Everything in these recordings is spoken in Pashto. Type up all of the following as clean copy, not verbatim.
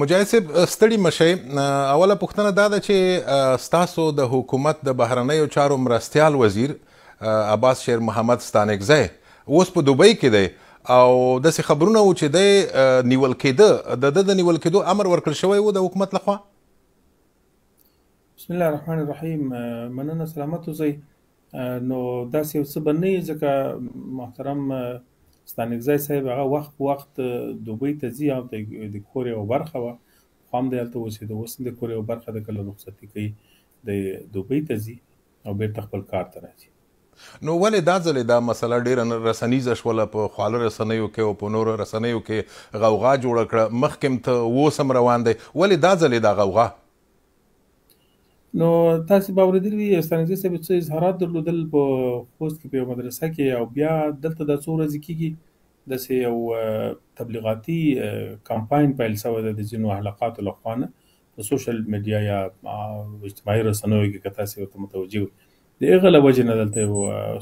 مجاهد صاحب ستړي مه شئ. اوله پوښتنه دا ده چې ستاسو د حکومت د بهرنیو چارو مرستیال وزیر عباس شیر محمد ستانکزی اوس په دوبۍ کې دی او داسې خبرونه وو چې دی نیول کېده، د ده د نیول کېدو امر ورکړل شوی و د حکومت لخوا. بسم الله الرحمن الرحیم. مننه، سلامت اوسئ. نو داسې یو څه به نه وي، ځکه محترم ستانکزی صاحب هغه وخت په وخت دوبۍ ته ځي او د کور یوه برخه وه، پخوا هم دی هلته اوسېده، اوس هم د کور یوه برخه ده، کله رخصتي کوي د دوبۍ ته ځي او بېرته خپل کار ته راځي. نو ولې دا ځلې دا مسله ډېره رسنیزه شوله، په خواله رسنیو کې او په نورو رسنیو کې غوغا جوړه کړه، مخکې هم ته اوس هم روان دی، ولې دا ځلې دا غوغا؟ نو تاسې به اورېدلي وي ستانکزي صاحب څه اظهارات درلودل په خوست کې په یوه مدرسه کې، او بیا دلته دا څو ورځې کېږي داسې یو تبلیغاتي کمپاین پیل شوی دی د ځینو حلقاتو له خوا نه په سوشل میډیا یا اجتماعي رسنیو کې، که تاسې ورته متوجه وئ، د هغه له وجې نه دلته یو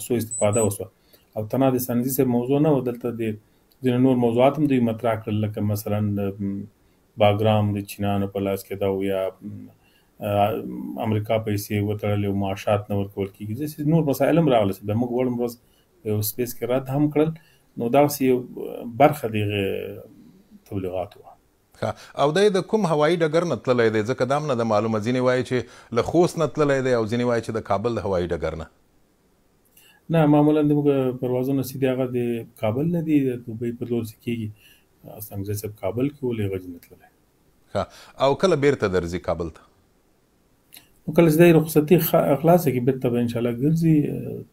سوء استفاده وشوه. او تنها د ستانکزي صاحب موضوع نه وه، دلته د ځینو نور موضوعات هم دوی مطرح کړل، لکه مثلا باګرام د چینانو په لاس کې ده او یا امریکا پیسې وتړلې او معاشات نه ورکول کېږي، داسې نور مسایل هم راغله چې بیا موږ وړم ورځ په یو سپیس کې رد هم کړل. نو دغسې یو برخه د هغې تبلیغاتو وه. ښه، او دی د کوم هوایي ډګر نه تللی دی؟ ځکه دا هم نه ده معلومه، ځینې وایي چې له خوست نه تللی دی او ځینې وایي چې د کابل د هوایي ډګر نه. نه، معمولا د موږ پروازونه چې دي هغه د کابل نه دي، د دوبۍ په لور چې کېږي. ستانکزی صاحب کابل کې و، له هغه نه تللی. ښه، او کله بیرته درځي کابل ته؟ نو کله چې دی رخصتي خلاصه کړي بیرته به انشاءالله ګرځي،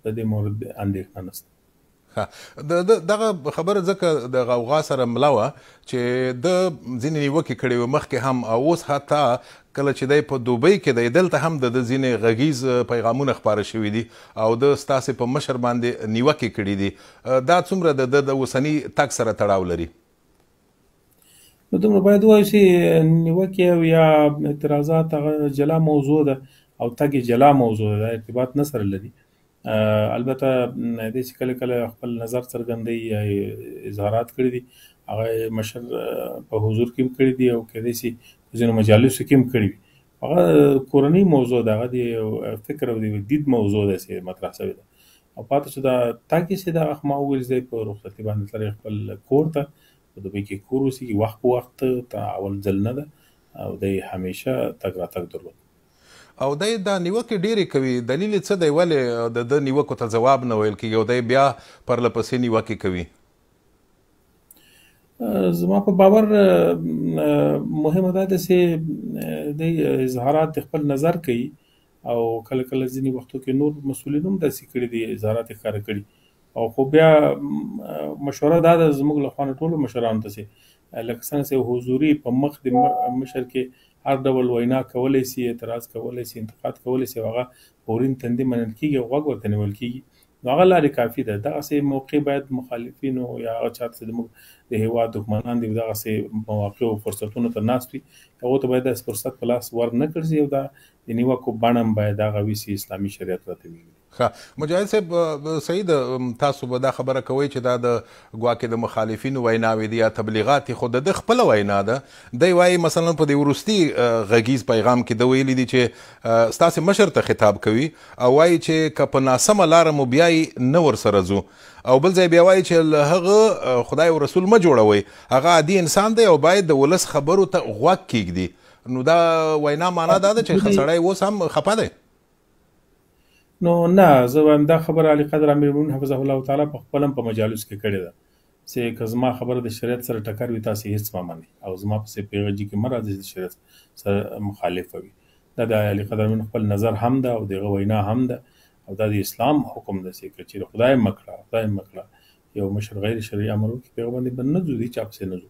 په دې مورد اندېښنه نشته. ښه، دغه خبره ځکه د غوغا سره مله وه چې ده ځینې نیوکې کړې وې مخکې هم، او اوس حتی کله چې دی په دوبۍ کې دی دلته هم د ده ځینې غږیز پیغامونه خپاره شوي دي او ده ستاسې په مشر باندې نیوکې کړې دي. دا څومره د ده د اوسني تګ سره تړاو لري؟ نو دومره باید ووایو چې نیوکې او یا اعتراضات هغه جلا موضوع ده او تګ یې جلا موضوع ده، دا ارتباط نه سره لري. البته دی چې کله کله خپل نظر څرګندوي یا اظهارات کړي دي، هغه مشر په حضور کې هم کړي دي او کېدای شي په ځینو مجالسو کې هم کړي وي. هغه کورنۍ موضوع ده، هغه د یو فکر او د یو دید موضوع ده چې مطرح شوې ده. او پاتې شو دا تګ یې چې دا ما وویل چې دی په رخصتي باندې تللی خپل کور ته، په دوبۍ کې کور اوسېږي، وخت په وخت ته اول ځل نه ده او دی همیشه تګ راتګ درلود. او دی دا نیوکې ډېرې کوي، دلیل یې څه دی؟ ولې د ده نیوکو ته ځواب نه ویل کېږي او دی بیا پرله پسې نیوکې کوي؟ زما په باور مهمه دا ده چې دی اظهارات د خپل نظر کوي او کله کله ځینې وختو کې نور مسؤلین هم داسې کړي دي، اظهارات یې ښکاره کړي. او خو بیا مشوره دا ده زموږ له خوا نه ټولو مشرانو ته چې لکه څنګه چې حضوري په مخ د مشر کې هر ډول وینا کولی شي، اعتراض کولی شي، انتقاد کولی شي، او هغه په ورین تندي منل کېږي او غوږ ورته نیول کېږي، نو هغه لارې کافي ده. دغسې موقع باید مخالفینو یا هغه چا ته چې زموږ د هېواد دښمنان دي دغسې مواقع او فرصتونو ته ناست وي، هغو ته باید داسې فرصت په لاس ور نه کړ شي او دا د نیوکو بڼه هم باید هغه وي چې اسلامي شریعت راته ویلي دي. ښه، مجاهد صاحب صحیح ده، تاسو به دا خبره کوئ چې دا د ګواکې د مخالفینو ویناوې دي یا تبلیغات دي، خو د ده خپله وینا ده. دی وایي مثلا په دې وروستي غږیز پیغام کې ده ویلي دي چې ستاسې مشر ته خطاب کوي او وایي چې که په ناسمه لاره مو بیایي نه ورسره ځو، او بل ځای بیا وایي چې له هغه خدای او رسول مه جوړوئ، هغه عادي انسان دی او باید د ولس خبرو ته غوږ کېږدي. نو دا وینا معنا دا ده چې سړی اوس هم خپه دی. نو نه، زه وایم دا خبره علی قدر امیر المؤمنین حفظه الله تعالی په خپل هم په مجالس کې کړې ده چې که زما خبره د شریعت سره ټکر وي تاسې هېڅ مه منئ او زما پسې په هغه جي کې مه راځئ چې د شریعت سره مخالفه وي. دا د علی قدر امیر خپل نظر هم ده او د هغه وینا هم ده او دا د اسلام حکم ده چې که چېرې خدای مه کړه، خدای مه کړه یو مشر غیر شرعي امر وکړي، په هغه باندې به نه ځو، د هېچا پسې نه ځو.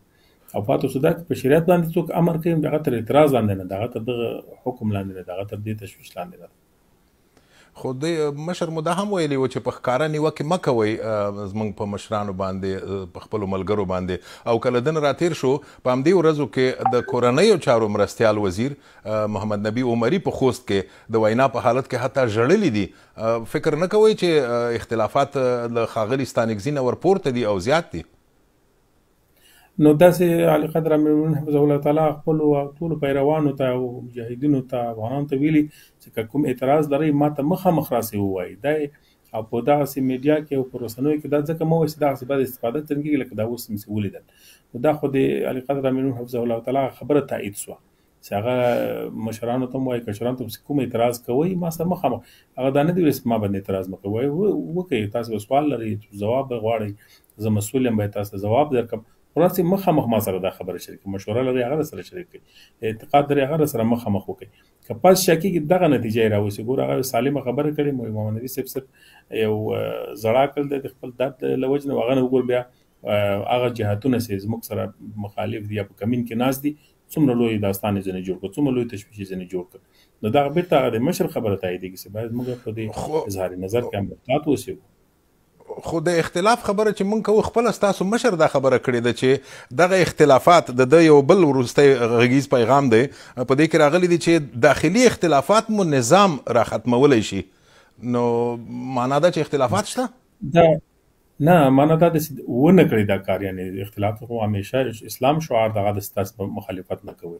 او پاتې شو دا که په شریعت باندې څوک امر کوي، د هغه تر اعتراض لاندې نه ده، هغه تر دغه حکم لاندې نه ده، هغه تر دې تشویش لاندې نه ده. خو دی مشر مو دا هم ویلي و چې په ښکاره نیوکې مه کوئ زموږ په مشرانو باندې، په خپلو ملګرو باندې. او که له ده نه راتېر شو، په همدې ورځو کې د کورنیو چارو مرستیال وزیر محمد نبي عمري په خوست کې د وینا په حالت کې حتی ژړلي دي. فکر نه کوئ چې اختلافات له ښاغلي ستانکزي نه ورپورته دي او زیات دي؟ نو داسې عالیقدر امیرالمؤمنین حفظه الله تعالی خپلو ټولو پیروانو ته او مجاهدینو ته افغانانو ته ویلي چې که کوم اعتراض لرئ ما ته مخامخ راسئ ووایئ. دا او په دغسې میډیا کې او په رسنیو کې دا ځکه مه وایئ چې دغسې بده استفاده ترې کېږي لکه دا اوس مې چې ولیدل. نو دا خو د عالیقدر امیرالمؤمنین حفظه الله تعالی خبره تایید شوه چې هغه مشرانو ته هم وایي کشرانو ته چې کوم اعتراض کوئ ما سره مخامخ، هغه دا نه دی ویلي چې ما باندې اعتراض مه کوئ، وایي وکړئ، تاسو به سوال لرئ ځواب به غواړئ، زه مسؤل یم باید تاسو ته ځواب درکړم، خو راسئ مخامخ ما سره دا خبره شریک کړئ، مشوره لرئ هغه سره شریک کړئ، اعتقاد لرئ هغه سره مخامخ وکړئ. که پس شا کېږي دغه نتیجه یې راوځي. ګوره هغه سالمه خبره کړې، مولوي محمد نبي صاحب صرف یو زړه کړل دی د خپل درد له وجې نه، هغه نه وګور بیا هغه جهتونه چې زموږ سره مخالف دي یا په کمین کې ناست دي، څومره لوی داستان یې ځنې جوړ کړ، څومره لوی تشویش یې ځنې جوړ کړ. نو دغه بېرته هغه د مشر خبره تاییدېږي چې باید موږ په دې اظهار نظر کې هم محتاط اوسو. خو د اختلاف خبره چې مونږ کوو، خپله ستاسو مشر دا خبره کړې ده چې دغه اختلافات د ده یو بل وروستی غږیز پیغام دی، په دې کې راغلي دي چې داخلي اختلافات مو نظام را ختمولی شي. نو معنا دا چې اختلافات شته؟ دا نه، معنا دا ده چې ونه کړي دا کار، یعنې اختلاف خو همیشه اسلام شعار دغه د ستاسو په مخالفت نه کوي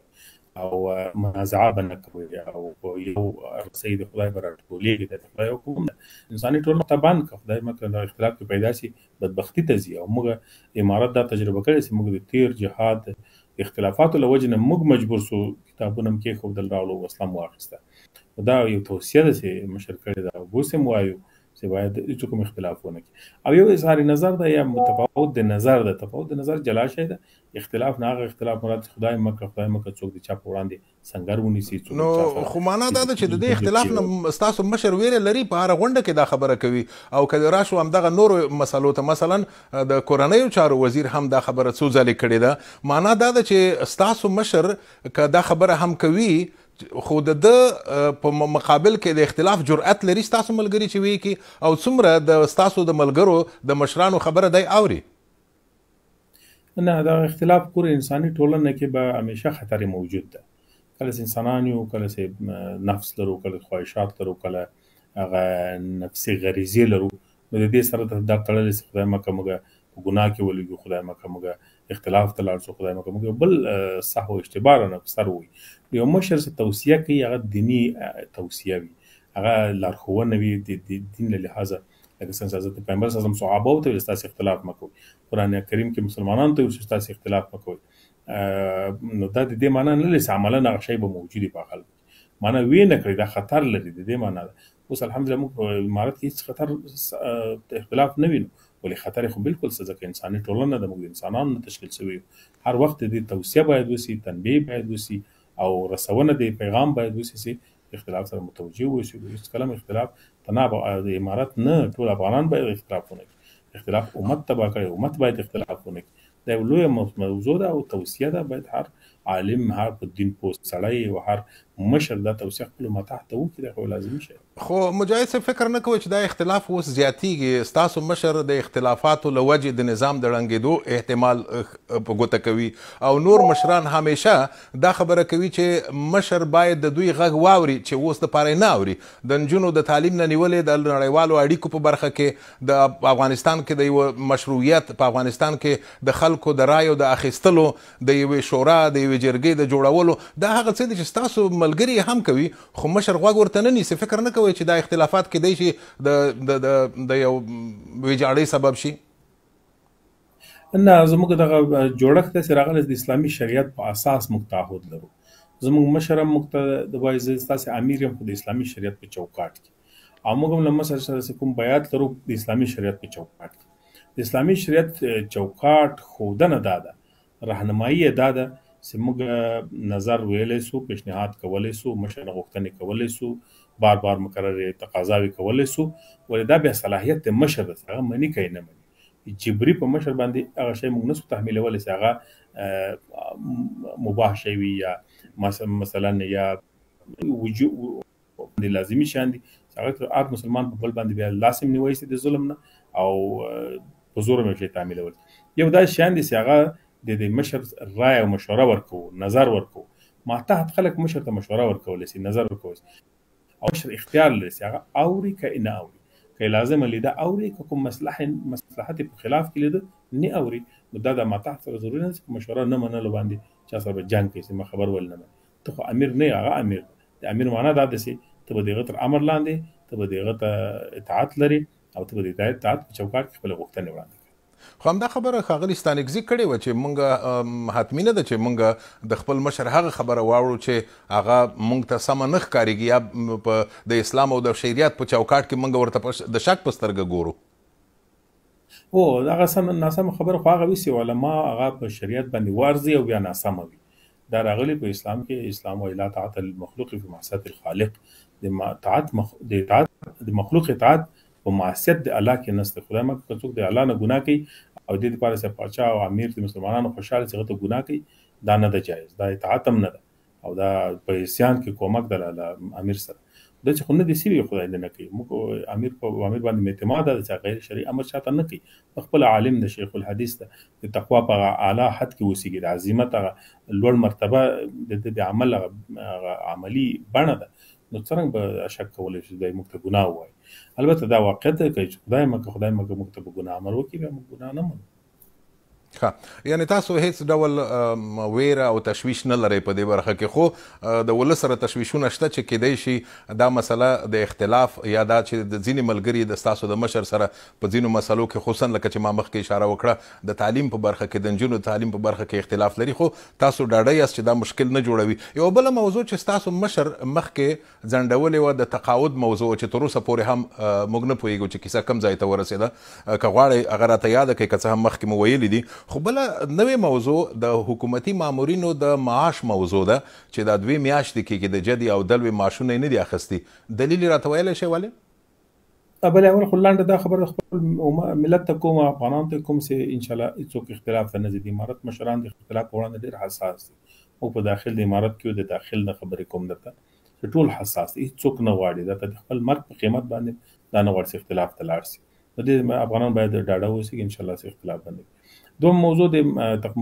او منازعه به نه کوي او یو رسۍ د خدای به راټولېږي، د خدای حکم ده. انساني ټولنه طبعا که خدای مه کړه دغه اختلاف کې پیدا شي بدبختي ته ځي. او موږ امارت دا تجربه کړې چې موږ د تېر جهاد اختلافاتو له وجې نه موږ مجبور سو کتابونه هم کېښودل راغلو وسله مو واخیسته. دا یو توصیه ده چې مشر کړې ده او اوس هم وایو چې باید هیڅ کوم اختلاف ونه کړي. او یو اظهار نظر ده یا متفاوت د نظر ده، تفاوت د نظر جلا شی ده، اختلاف نه هغه اختلاف مراد خدای مه کړه، خدای مه کړه څوک د چا په وړاندې سنګر ونیسي، څوک نو خو معنا دا ده چې د دې اختلاف نه ستاسو مشر ویره لري، په هره غونډه کې دا خبره کوي. او که راشو همدغه نورو مسلو ته، مثلا د کورنیو چارو وزیر هم دا خبره څو ځلې کړې ده. معنا دا ده چې ستاسو مشر که دا خبره هم کوي خو د ده په مقابل کې د اختلاف جرأت لري ستاسو ملګري چې ویې کړي، او څومره د ستاسو د ملګرو د مشرانو خبره دی اوري؟ نه، دا اختلاف پوره انساني ټولنه کې به همیشه خطر موجود ده. کله چې انسانان یو، کله چې نفس لرو، کله خواهشات لرو، کله هغه نفسي غریزې لرو، نو د دې سره دا تړلی چې خدای مه کړه موږ په ګناه کې ولګو، خدای مه کړه موږ اختلاف ته لاړ شو، خدای مه کړه موږ بل سهو اشتباه رانه په سر وي. یو مشر چې توصیه کوي هغه دیني توصیه وي، هغه لارښوونه وي د دین له لحاظه. لکه څنګه چې حضرت پیغمبر صلی الله علیه وسلم صحابه ته ویل ستاسې اختلاف مه کوئ، قرآن کریم کې مسلمانانو ته ویل چې ستاسې اختلاف مه کوئ. نو دا د دې معنا نه لري چې عملاً هغه شی به موجود وي په خلکو کې، معنا ویې نه کړي دا خطر لري، د دې معنا ده. اوس الحمدلله موږ په امارت کې هیڅ خطر اختلاف نه وینو، ولې خطر خو بالکل څه، ځکه انساني ټولنه ده، موږ د انسانانو نه تشکیل شوي یو. هر وخت د دې توصیه باید وسي، تنبیه باید وسي او رسونه د پیغام باید وسي چې اختلاف سره متوجه اوسو. هیڅکله هم اختلاف تناب د امارت نه، ټول افغانان باید اختلاف ونه کړي. اختلاف امت تباه کړي، امت باید اختلاف ونه کړي. دا یو لویه موضوع ده او توصیه ده، باید هر عالم، هر په دین پوه سړی او هر مشر دا توصیه خپلو متاح ته وکړي، دا خو لازمي شی. خو مجاهد صاحب فکر نه کوئ چې دا اختلاف اوس زیاتیږي؟ ستاسو مشر د اختلافاتو له وجې د نظام د ړنګېدو احتمال په ګوته کوي، او نور مشران همیشه دا خبره کوي چې مشر باید د دوی غږ واوري چې اوس دپاره یې نه اوري. د نجونو د تعلیم نه نیولې د نړیوالو اړیکو په برخه کې، د افغانستان کې د یوه مشروعیت، په افغانستان کې د خلکو د رایو د اخیستلو، د یوې شورا، د یوې جرګې د جوړولو، دا هغه څه دي چې ستاسو ملګري هم کوي، خو مشر غوږ ورته نه نیسي. فکر نه کوئ چې دا اختلافات کېدای شي د یو ویجاړۍ سبب شي؟ نه، زموږ دغه جوړښت داسې راغلی چې د اسلامي شریعت په اساس موږ تعهد لرو. زموږ مشر هم موږ ته د وایي زه ستاسې امیر یم خو د اسلامي شریعت په چوکاټ کې، او موږ هم له مشر سره چې کوم بیعت لرو د اسلامي شریعت په چوکاټ کې. د اسلامي شریعت چوکاټ ښودنه دا ده، رهنمایي یې دا ده چې موږ نظر ویلی سو، پیشنهاد کولی سو، مشر غوښتنې کولی سو، بار بار مکررې تقاضاوې کولی سو، ولې دا بیا صلاحیت د مشر ده چې هغه مني که یې نه مني. جبري په مشر باندې هغه شی موږ نه سو تحمیلولی چې هغه مباح شی وي یا مثلا یا باندې لازمي شیان دي چې هغه هر مسلمان په بل باندې بیا لاس هم نیولی سي د ظلم نه او په زور هم یو شی تحمیلول. یو دا شیان دي چې هغه د دې مشر رای او مشوره ورکوو، نظر ورکوو. ما تحت خلک مشر ته مشوره ورکولی سي، نظر ورکولی سي، او مشر اختیار لري چې هغه اوري که نه اوري، که لازمه لیده اوري، که کوم مصلحت په خلاف کې لیده نه اوري. نو دا د ماتحت سره ضروري نه ده چې په مشوره نه منلو باندې چا سره به جنګ کوي چې ما خبر ولې نه منې. ته خو امیر نه یې، هغه امیر دی. د امیر معنا دا ده چې ته به د هغه تر امر لاندې، ته به د هغه ته اطاعت لرې او ته به د اطاعت په چوکاټ کې خپلې غوښتنې وړاندې کوې. خو همدا خبره ښاغلي ستانکزي کړې وه چې مونږ حتمي نه ده چې مونږ د خپل مشر هغه خبره واورو چې هغه مونږ ته سمه نه ښکارېږي یا په د اسلام او د شریعت په چوکاټ کې مونږ ورته د شک په سترګه ګورو. هو، هغه سم ناسمه خبره خو هغه وي چې علما هغه په شریعت باندې وارزي او بیا ناسمه وي. دا راغلي په اسلام کې، اسلام وایي لا طاعت للمخلوق فی معصیت الخالق، د اطاعت د مخلوق اطاعت په معصیت د الله کې نشته. خدای مکه که څوک د الله نه ګناه کوي او دې لپاره چې پاچا او امیر د مسلمانانو خوشحاله چې هغه ته ګناه کوي، دا نه ده جایز، دا اطاعت هم نه ده او دا په عصیان کې کومک ده له امیر سره. دا چې خو نه دي سوي، خدای دې نه کوي. موږ امیر په امیر باندې اعتماد ده چې غیر شرعي امر چاته نه کوي. په خپل عالم د شیخ الحدیث ده، د تقوا په اعلی حد کې اوسېږي، د عظمت هغه لوړ مرتبه د عمل هغه عملي بڼه ده. نو څرنګه به شک کولی شو دی موږ ته ګناه ووایي؟ البته دا واقعیت دی چې خدای مکه خدای مکه موږ ته به ګناه امر وکړي، بیا موږ ګناه نه منو. ښه، یعنی تاسو هیڅ ډول ویره او تشویش نه لرئ په دې برخه کې، خو د ولس سره تشویشونه شته چې کیدای شي دا مسله د اختلاف یا دا چې د ځینې ملګري د ستاسو د مشر سره په ځینو مسلو کې، خصوصا لکه چې ما مخکې اشاره وکړه د تعلیم په برخه کې، د نجونو د تعلیم په برخه کې اختلاف لري، خو تاسو ډاډه یاست چې دا مشکل نه جوړوي. یوه بله موضوع چې ستاسو مشر مخکې ځنډولې وه د تقاعد موضوع چې تر اوسه پورې هم موږ نه پوهېږو چې کیسه کوم ځای ته ورسېده، که غواړئ هغه راته یاده کړئ، که څه هم مخکې مو ویلي دي. خو بله نوې موضوع د حکومتي مامورینو د معاش موضوع ده چې دا دوې میاشتې کېږي د جدي او دلوې معاشونه یې نه دي اخیستي. دلیل یې راته ویلی شئ ولې؟ بله اول خو لنډه دا خبره خپل ملت ته کوم، افغانانو ته کوم چې انشاءالله هېڅوک اختلاف ته نه ځي. د امارت مشران د اختلاف په وړاندې ډېر حساس دي. موږ په داخل د امارت کې د داخل نه خبرې کوم درته چې ټول حساس دي، هېڅوک نه غواړي دا ته د خپل مرګ په قیمت باندې دا نه غواړي چې اختلاف ته لاړ شي. نو دې افغانان باید ډاډه اوسي چې انشاءالله څه اختلاف به نه وي. دوم موضوع د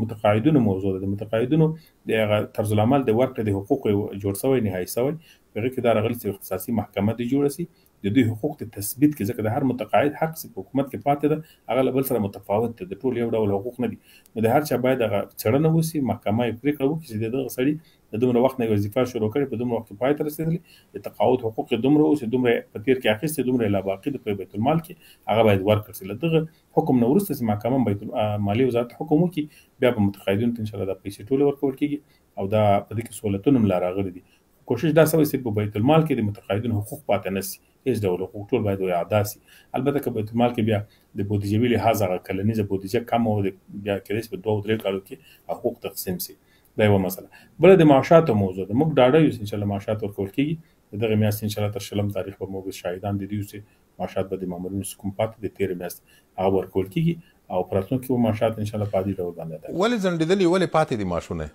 متقاعدونو موضوع ده. د متقاعدونو د هغه طرزالعمل د ورکړې د حقوق جوړ شوی، نهایي شوی. په هغې کې دا راغلي چې اختصاصي محکمه دې جوړه شي، د دوی حقوق د تثبیت کې، ځکه د هر متقاعد حق چې په حکومت کې پاتې ده هغه له بل سره متفاوت دی، د ټول یو ډول حقوق نه دي. نو د هر چا باید هغه څېړنه وشي، محکمه یې پرېکړه وکړي چې د دغه سړي د دومره وخت نه وظیفه شروع کړې، په دومره وخت کې پای ته رسېدلې، د تقاعد حقوق یې دومره و چې دومره په تېر کې اخیستې، دومره یې لا باقي ده په بیت المال کې، هغه باید ورکړل شي. له دغه حکم نه وروسته چې محکمه بیت مالي وزارت حکم وکړي، بیا به متقاعدینو ته انشاءالله دا پیسې ټولې ورکول کېږي او دا په دې کې سهولتونه هم لا راغلي دي. کوشش دا سوی چې په بیت المال کې د متقاعدینو حقوق پاتې نه شي، هیڅ ډول حقوق ټول باید ادا شي. البته که بیت المال کې بیا د بودیجوي لحاظ هغه کلنیزه بودیجه کمه او بیا کېدای شي په 2 او 3 کالو کې حقوق تقسیم شي. دا یوه مسله. بله د معاشاتو موضوع ده. موږ ډاډه یو چې انشاءالله معاشات ورکول کېږي. د دغې میاشتې انشاءالله تر 20 تاریخ به موږ شاهدان د دې یو چې معاشات به د مامورینو څخه کوم پاتې د تېرې میاشتې هغه ورکول کېږي او په راتلونکي کې به معاشات انشاءالله په عادي ډول باندې ادا کېږي. ولې ځنډېدلي، ولې پاتې دي معاشونه؟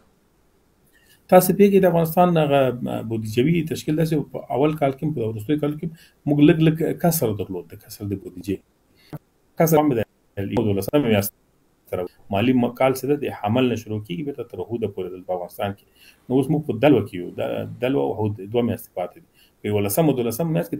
تاسو پوهېږئ د افغانستان هغه بودیجوي تشکیل داسې په اول کال کې، په وروستیو کال کې موږ لږ لږ کسر درلود، د کسر د بودیجې کسر هم د 12مې میاشت تر مالي کال څه ده د حمل نه شروع کېږي بېرته تر هوده پورې دلته په افغانستان کې. نو اوس موږ په دلوه کې یو، دلوه او هود دوه میاشتې پاتې دي. په 11 او 12 میاشت کې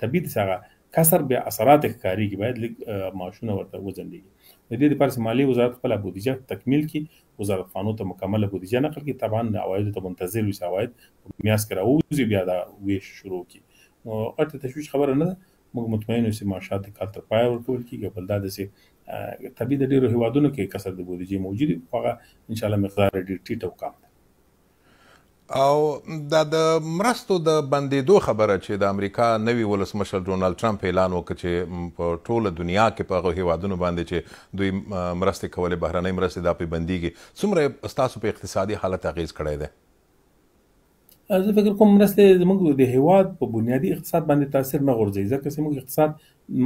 طبیعي داسې هغه کسر بیا اثرات ښکارېږي، باید لږ معاشونه ورته وځنډېږي. د دې لپاره چې مالي وزارت خپله بودیجه تکمیل کړي، وزارتخانو ته مکمله بودیجه نقل کړي، طبعا عوایدو ته منتظر وي چې عواید په میاشت کې راووځي، بیا دا ویش شروع کړي. نو غټه تشویش خبره نه ده، موږ مطمئن یو چې معاشات د کال تر پایه ورکول کېږي. بل دا داسې طبیعي د ډېرو هېوادونو کې کسر د بودیجې موجود وي، خو هغه انشاءالله مقدار یې ډېر ټیټ او کم دی. او دا د مرستو د بندېدو خبره چې د امریکا نوي ولسمشر ډونالد ټرمپ اعلان وکړ چې په ټوله دنیا کې په هغو هیوادونو باندې چې دوی مرستې کولې، بهرنۍ مرستې، دا پرې بندېږي، څومره ستاسو په اقتصادي حالت اغېز کړی دی؟ زه فکر کوم مرستې زموږ د هیواد په بنیادي اقتصاد باندې تاثیر نه غورځوي، ځکه چې موږ اقتصاد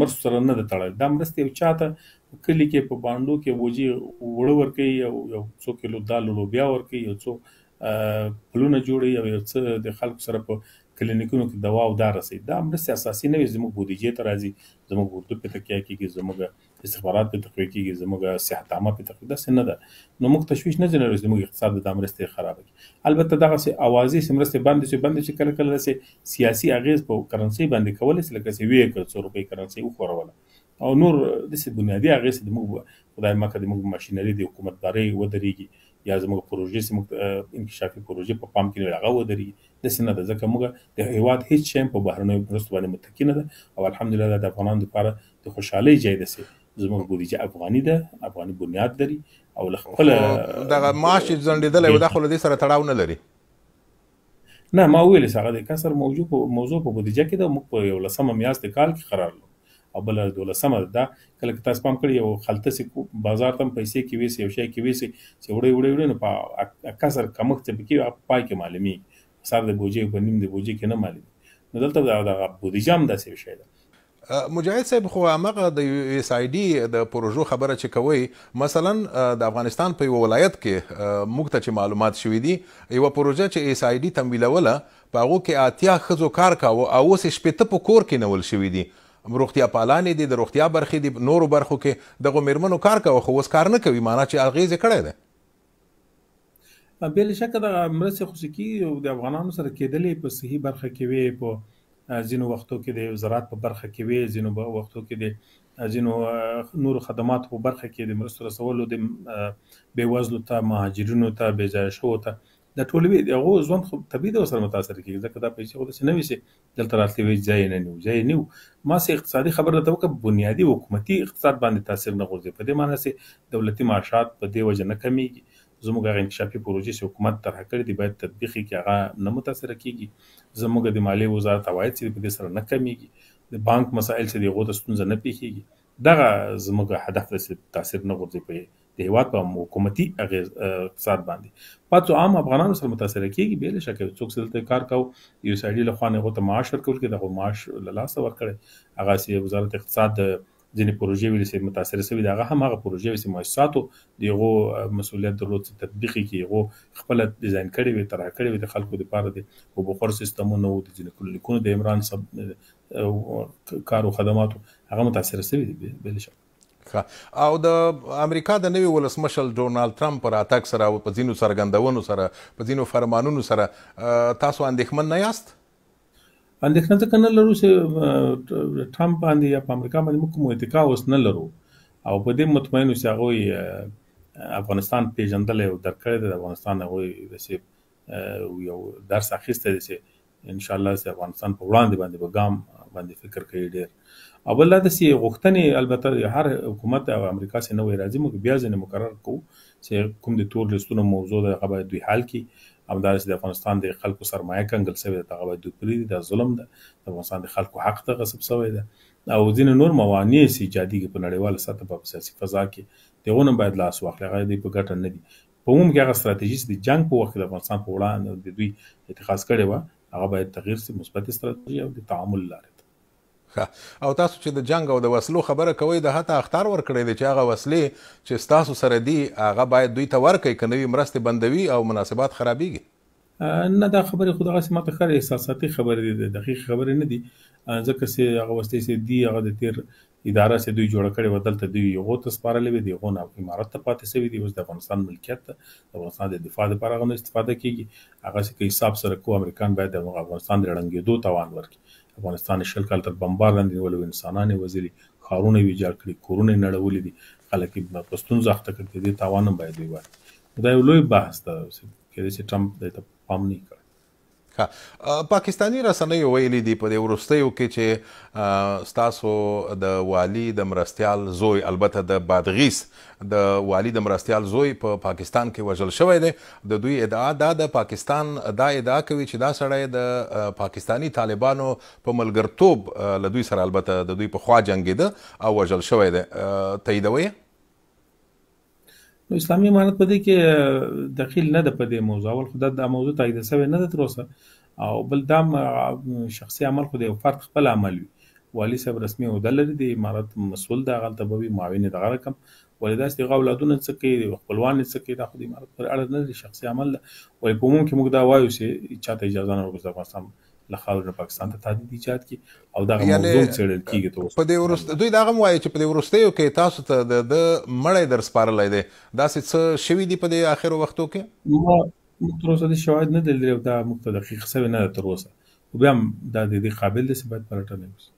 مرستو سره نه ده تړلی. دا مرستې یو چاته په کلي کې په بانډو کې بوجۍ اوړه ورکوي، یو څو کیلو دال او لوبیا ورکوي، یو څو پلونه جوړوي او یو څه د خلکو سره په کلینیکونو کې دوا او دار رسوي. دا مرستې اساسي نه وي، زموږ بودیجې ته راځي، زموږ اردو په تقویه کېږي، زموږ استخبارات په تقویه کېږي، زموږ صحت عامه په تقویه، داسې نه ده. نو موږ تشویش نه ځینې لرو چې زموږ اقتصاد به دا مرستې خرابه کړي. البته دغسې اوازې چې مرستې بندې شي بندې شي، کله کله داسې سیاسي اغېز په کرنسۍ باندې کولی شي، لکه چې ویې کړ څو روپۍ کرنسۍ وښوروله او نور داسې بنیادي اغېز د موږ خدای مه کړه د موږ ماشینري د حکومتدارۍ ودرېږي یا زموږ پروژې چې موږ انکشافي پروژې په پام کې نیولې هغه ودرېږي، داسې نه ده، ځکه موږ د هیواد هیڅ شی هم په بهرنیو مرستو باندې متکي نه ده او الحمدلله دا د افغانانو لپاره د خوشحالۍ ځای ده چې زموږ بودیجه افغاني ده، افغاني بنیاد لري او له خپله خو دغه معاش چې ځنډېدلی و دا خو له دې سره تړاو نه لري. نه، ما وویل چې هغه د کسر موضوع په بودیجه کې ده، موږ په یولسمه میاشت د کال کې قرار لرو او بله دولسمه ده. دا کله که تاسو پام کړی یو خلطه چې بازار ته هم پیسې کې ویسي، یو شی کې ویسي چې وړی وړی وړی، نو په کسر کمښت چې پکې وي هغه په پای کې معلومیږي، په سر د بودیجې په نیم د بودیجې کې نه معلومیږي. نو دلته دغه بودیجه هم داسې یو شی ده. مجاهد صاحب، خو همغه د یو ایس آی ډي د پروژو خبره چې کوئ، مثلا د افغانستان په یوه ولایت کې موږ ته چې معلومات شوي دي، یوه پروژه چې ایس آی ډي تمویلوله په هغو کې 80 ښځو کار کاوه او اوس یې 60 په کور کې نیول شوي دي. روغتیا پالانې دي، د روغتیا برخې دي، نورو برخو کې دغو میرمنو کار کاوه خو اوس کار نه کوي، معنا چې اغېز یې کړی دی. بې له شکه دغه مرستې خو چې کېږي د افغانانو سره کېدلې په صحي برخه کې وې، په ځینو وختو کې د زراعت په برخه کې وې، ځینو وختو کې د ځینو نورو خدماتو په برخه کې د مرستو رسولو، د بېوزلو ته، مهاجرینو ته، بې ځایه شوو ته، دا ټول وي. د هغو ژوند خو طبیعي ډول سره متاثر کېږي، ځکه دا پیسې خو داسې نه وي چې دلته راتلې وي ځای یې نه نیو، ځای یې نیو. ما څه اقتصادي خبره درته وکړه، بنیادي حکومتي اقتصاد باندې تاثیر نه غورځي، په دې معنی چې دولتي معاشات په دې وجه نه کمیږي. زموږ هغه انکشافي پروژې چې حکومت طرح کړې دي باید تطبیق یې کړي، هغه نه متاثره کېږي. زموږ د مالیې وزارت عواید چې په دې سره نه کمیږي، د بانک مسایل چې د هغو ته ستونزه نه پېښېږي. دغه زموږ هدف دی چې تاثیر نه غورځي په د هیواد په حکومتي اغېز اقتصاد باندې. پاتو عام افغانانو سره متاثره کېږي بې له شکه. څوک چې دلته کار کاوه یو ایس آی ډي له خوا نه هغو ته معاش ورکول کېده، هغو معاش له لاسه ورکړی. هغه چې وزارت اقتصاد ځینې پروژې ویلې چې متاثره شوې دي، هغه هم هغه پروژې وې چې مؤسساتو د هغو مسؤلیت درلود چې تطبیق یې کړي، هغو خپله ډیزاین کړې وې، طرح کړې وې د خلکو دپاره، د اوبه خور سیستمونه وو، د ځینو کلینیکونو د عمران کار او خدماتو، هغه متاثره شوي دي بې له شکه. ښه، او د امریکا د نوي ولسمشر ډونالد ټرمپ په راتګ سره او په ځینو څرګندونو سره، په ځینو فرمانونو سره تاسو اندېښمن نه یاست؟ اندېښنه ځکه نه لرو چې ټرمپ باندې یا په امریکا باندې موږ کوم اتکا اوس نه لرو او په دې مطمئن یو چې هغوی افغانستان پېژندلی او درک کړی دی، د افغانستان هغوی داسې یو درس اخیستی دی چې انشاءالله چې افغانستان په وړاندې باندې به ګام باندې فکر کوي ډېر. او بل دا داسې غوښتنې البته هر حکومت او امریکا چې نوی راځي موږ بیا ځینې مکرر کوو چې کوم د تور لیستونو موضوع ده هغه باید دوی حل کړي. همداسې د افغانستان د خلکو سرمایه کنګل شوې ده، هغه باید دوی پرېږدي، دا ظلم ده، د افغانستان د خلکو حق ته غصب شوی ده. او ځینې نور موانع چې ایجادېږي په نړیواله سطح په سیاسي فضا کې، د هغو نه باید لاس واخلي، هغه دوی په ګټه نه دي. په عموم کې هغه ستراتیژي چې د جنګ په وخت کې د افغانستان په وړاندې د دوی اتخاذ کړې وه هغه باید تغییر شي، مثبتې ستراتیژي او د تعامل لارې ته. ښه، او تاسو چې د جنګ او د وسلو خبره کوئ، د حتی اخطار ورکړی دی چې هغه وسلې چې ستاسو سره دي هغه باید دوی ته ورکړئ، که نه وي مرستې بندوي او مناسبات خرابېږي. نه، دا خبرې خو دغسې ماته ښکاري احساساتي خبرې دي، دقیق خبرې نه دي، ځکه چې هغه وسلې چې دي هغه د تېر اداره چې دوی جوړه کړې وه دلته دوی هغو ته سپارلې وې، د هغو نه امارت ته پاتې شوي دي، اوس د افغانستان ملکیت ده، د افغانستان د دفاع لپاره هغه نه استفاده کېږي. هغه چې که حساب سره کوو امریکان باید د افغانستان د ړنګېدو توان ورکړي. افغانستان یې 20 کال تر بمبار لاندې نیولی و، انسانان یې وژلي، ښارونه یې ویجاړ کړي، کورونه یې نړولي دي، خلک یې په ستونزو اخته کړي، د دې تاوان هم باید دوی ورکړي. دا یو لوی بحث ده چې کېدای شي ټرمپ دې ته پام نه کړی. ښه، پاکستاني رسنیو ویلي دي په دې وروستیو کې چې ستاسو د والي د مرستیال زوی، البته د بادغیس د والي د مرستیال زوی په پاکستان کې وژل شوی دی. د دوی ادعا دا ده، پاکستان دا ادعا کوي چې دا سړی د پاکستاني طالبانو په ملګرتوب له دوی سره البته د دوی په خوا جنګېده او وژل شوی دی. تاییدوئ؟ نو اسلامي امارت په دې کې دخیل نه ده په دې موضوع. اول خو دا موضوع تایید شوې نه ده تر اوسه، او بل دا شخصي عمل خو د یو فرد خپل عمل وي. والي صاحب رسمي عهده لري، د امارت مسؤل ده، هغلته به وي، معاون یې دغه رقم. ولې داسې د هغه اولادونه څه کوي، د خپلوان یې څه کوي، دا خو د امارت پورې اړه نه لري، شخصي عمل ده. ولې په عموم کې موږ دا وایو چې چا ته اجازه نه ورکړو چې د افغانستان له خاورې نه پاکستان ته تهدید ایجاد کړي، او دغه موضوع څېړل کېږي تر اوسه. په دې دوی دا هم وایي چې په دې وروستیو کې تاسو ته د ده مړی در سپارلی دی، داسې څه شوي دي په دې آخرو وختو کې؟ موږ تر اوسه دې شواهد نه دي لیدلي او دا موږ ته دقیق شوې نه ده تر اوسه، خو بیا هم دا د دې قابل دی چې باید پلټنه وشي.